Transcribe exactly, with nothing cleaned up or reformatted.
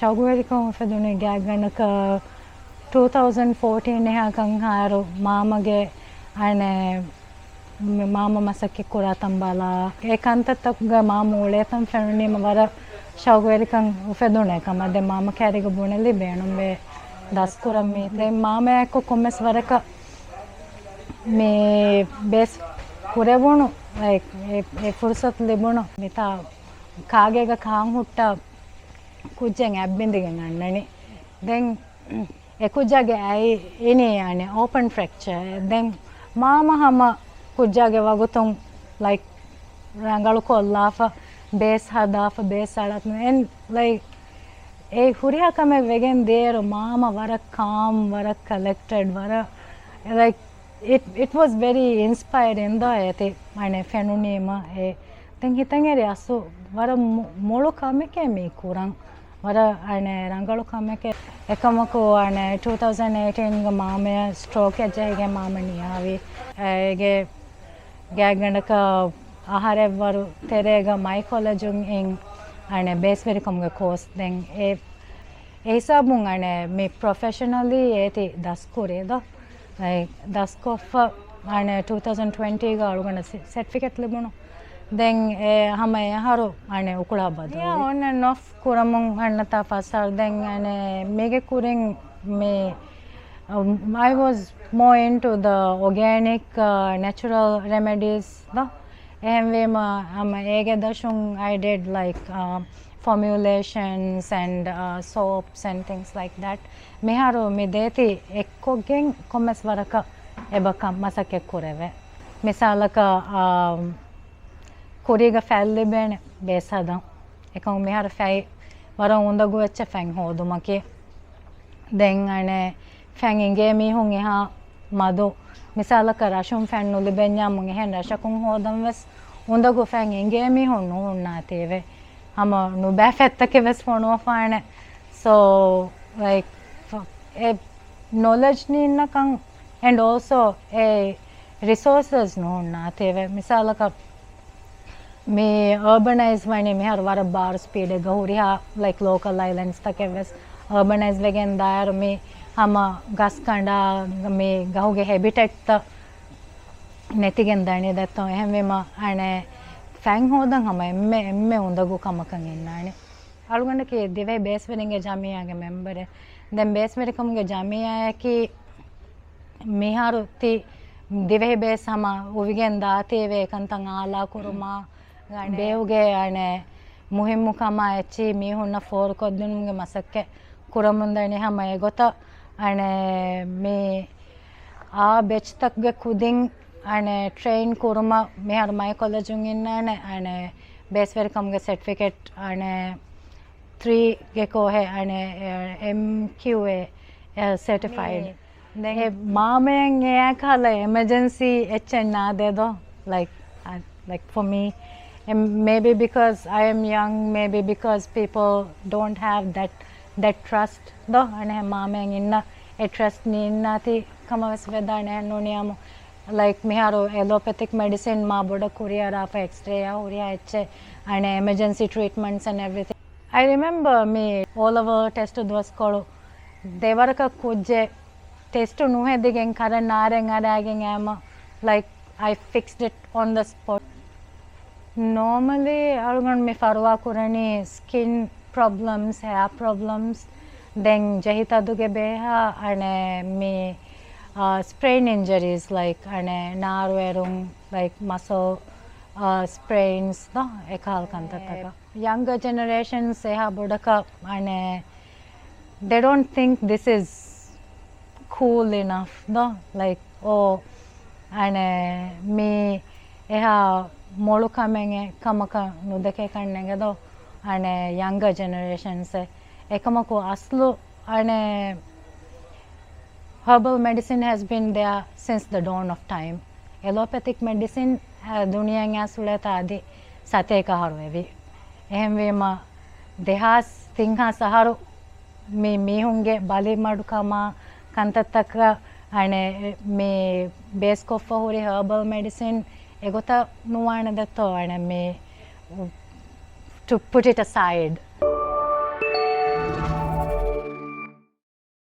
ޝައުގުވެރިކަން އުފެދުނީ ގާތްގަނޑަކަށް ޓޫ ތައުޒަންޑް ފޯޓީން އެހާ ކަން ހާރު މާމަގެ އަނެ މ-، މާމަ މަސައްކަތް ކުރާތަން ބަލާ، އެ ކަންތައްތަކުގަ މާމަ އުޅޭތަން ފެނުނީމަ ވަރަށް ޝައުގުވެރިކަން އުފެދުނޭ ކަމަށް. ދެން މާމަ ކައިރީގަ ބުނެލި ބޭނުންވޭ ދަސްކުރަން މީ. ދެން މާމައާއެކު ކޮންމެސް ވަރަކަށް މި ބޭސް ކުރެވުނު، އެ، އެ، އެ ފުރުސަތު ލިބުނު މިތާ ކާގޭގަ ކާން ހުއްޓާ ކުއްޖެއް އަތް ބިނދިގެން އަންނަނީ. ދެން އެ ކުއްޖާގެ އަތް އިނީ އަނެ އޯޕަން ފްރެކްޗަރ. ދެން މާމަ ހަމަ ކުއްޖާގެ ވަގުތުން ލައިކް ރަނގަޅު ކޮށްލާފަ، ބޭސް ހަދާފަ، ބޭސް އަޅަތު އެން ލައިކް އެ ހުރިހާ ކަމެއް ވެގެން ދިޔައިރު މާމަ ވަރަށް ކާމް، ވަރަށް ކަލެކްޓެޑް، ވަރަށް ލައިކް it, it was very inspiring ދޯ އޭތި އަނެ ފެނުނީމަ އެ ދެން ހިތަށް އެރި އަސްލު ވަރަށް މު-، މޮޅު ކަމެކޭ މީ ކުރަން. ވަރަށް އަނެ ރަނގަޅު ކަމެކޭ. އެކަމަކު އަނެ ޓޫ ތައުޒަންޑް އެއިޓީންގަ މާމަޔަށް ސްޓްރޯކެއް ޖެހިގެން މާމަ ނިޔާވި. އޭގެ ގާތްގަނޑަކަށް އަހަރެއްވަރު ތެރޭގަ މައިކޮލެޖުން އިން އަނެ ބޭސްވެރިކަމުގެ ކޯސް ދެން އެ، އެ ހިސާބުން އަނެ މި ޕްރޮފެޝަނަލީ އޭތި ދަސްކުރީ ދޯ. އެ ދަސްކޮށްފަ އަނެ ޓޫ ތައުޒަންޑް ޓްވެންޓީގަ އަޅުގަނޑަށް ސެ-، ސެޓްފިކެޓް ލިބުނު. ދެން އެ ހަމަ އެ އަހަރު އަނެ އުކުޅާ ބަދަލުވި. އޮން އެންޑް އޮފް ކުރަމުން އަންނަތާ ފަސް އަހަރު ދެން އަނެ މީގެ ކުރިން މި، އަމް، I was more into the organic, އަ، natural remedies ދޯ. އެހެންވީމަ ހަމަ އޭގެ ދަށުން I did like, އަ، formulations and, އަ، soaps and things like that. މިހާރު މި ދޭތި އެއްކޮށްގެން ކޮންމެސް ވަރަކަށް އެބަކަށް މަސައްކަތް ކުރެވޭ. މިސާލަކަށް، އަ، ކުރީގަ ފަތް ލިބޭނެ ބޭސް ހަދަން. އެކަމު މިހާރު ފަތް ވަރަށް އުނދަގޫ އެއްޗެއް ފަތް ހޯދުމަކީ. ދެން އަނެ ފަތް އިނގޭ މީހުން އެހާ މަދު، މިސާލަކަށް ރަށުން ފަތް ނުލިބެންޏާމު އެހެން ރަށަކުން ހޯދަން ވެސް އުނދަގޫ ފަތް އިނގޭ މީހުން ނުހުންނާތީވެ. ހަމަ ނުބައި ފަތްތަކެއް ވެސް ފޮނުވަފާނެ. So, like, އެ ނޮލެޖް ނީންނަކަން and also އެ ރިސޯސަސް ނުހުންނާތީވެ. މިސާލަކަށް މި އާބަނައިޒް ވަނީ މިހާރު ވަރަށް ބާރު ސްޕީޑެއްގަ ހުރިހާ، ލައިކް، ލޯކަލް އައިލެންޑްސްތަކެއް ވެސް އާބަނައިޒް ވެގެން ދާއިރު މި ހަމަ ގަސް ކަނޑާ މި ގަހުގެ ހެބިޓެޓްތައް ނެތިގެން ދަނީ ދެއްތޯ. އެހެންވީމަ އަނެ ފަތް ހޯދަން ހަމަ އެންމެ، އެންމެ އުނދަގޫ ކަމަކަށް އިންނާނެ. އަޅުގަނޑަކީ ދިވެހި ބޭސްވެރިންގެ ޖަމިއްޔާގެ މެމްބަރެއް. ދެން ބޭސްވެރިކަމުގެ ޖަމިއްޔާއަކީ މިހާރު ތި ދިވެހި ބޭސް ހަމަ އުވިގެން ދާތީވެ ކަންތައް އާލާ ކުރުމާ، ބޭހުގެ އަނެ މުހިއްމު ކަމާ އެއްޗިހި މީހުންނަށް ފޯރުކޮށްދިނުމުގެ މަސައްކަތް ކުރަމުންދަނީ ހަމަ އެގޮތަށް އަނެ މި އާ ބެޗްތަކުގެ ކުދިން އަނެ ޓްރެއިން ކުރުމަށް މިހާރު މައި ކޮލެޖުން އިންނާނެ އަނެ ބޭސްވެރިކަމުގެ ސެޓްފިކެޓް އަނެ ތްރީ ގެ ކޯހެއް އަނެ އެމް ކިއު އޭ ސެޓިފައިޑް. ދެން އެ މާމައަށް އެއާ ކަހަލަ އެމަޖެންސީ އެއްޗެއް ނާދޭ ދޯ. Like, I, like for me, and maybe because I am young, maybe because people don't have that, that trust ދޯ. އަނެ މާމައަށް އިންނަ އެ ޓްރަސްޓް ނީންނާތީ ކަމަށް ވެސް ވެދާނެ ނޫނިއްޔާމު. ލައިކް މިހާރު އެލޯޕެތިކް މެޑިސިން މާ ބޮޑަށް ކުރިއަރާފަ އެކްސްރޭއާ ހުރިހާ އެއްޗެއް އަނެ އެމަޖެންސީ ޓްރީޓްމަންޓްސް އެންޑް އެވްރިތިން. I remember މި އޯ ލެވެލް ޓެސްޓު ދުވަސްކޮޅު ދެވަރަކަށް ކުއްޖެއް ޓެސްޓު ނުހެދިގެން ކަރަން ނާރެއް އަރާގެން އައިމަ، like, I fixed it on the spot. ނޯމަލީ އަޅުގަނޑު މި ފަރުވާ ކުރަނީ ސްކިން ޕްރޮބްލަމްސް، ހެއާ ޕްރޮބްލަމްސް، ދެން ޖެހިތަދުގެ ބޭހާ އަނެ މި، އާ، ސްޕްރެއިން އިންޖަރީސް، ލައިކް އަނެ ނާރުއެރުން، ލައިކް މަސަލް، އާ، ސްޕްރެއިންސް ދޯ އެކަހަލަ ކަންތައްތަކަށް. ޔަންގަ ޖެނެރޭޝަންސް އެހާ ބޮޑަކަށް އަނެ they don't think this is cool enough ދޯ. ލައިކް އޯ އަނެ މީ އެހާ މޮޅު ކަމެއް ކަމަކަށް ނުދެކޭކަށް ނެގެދޯ އަނެ ޔަންގަ ޖެނެރޭޝަންސް. އެކަމަކު އަސްލު އަނެ herbal medicine has been there since the dawn of time. އެލޯޕެތިކް މެޑިސިން ދުނިޔެއަށް އައިސް އުޅޭތާ އަދި ސަތޭކަ އަހަރު އެވި. އެހެންވީމަ، ދެހާސް ތިން ހާސް އަހަރު މި މީހުންގެ ބަލިމަޑުކަމާ ކަންތައްތަކަށް އަނެ މި ބޭސްކޮށްފަ ހުރި ހާބަލް މެޑިސިން އެގޮތަށް ނުވާނެ ދެއްތޯ އަނެ މި to put it aside.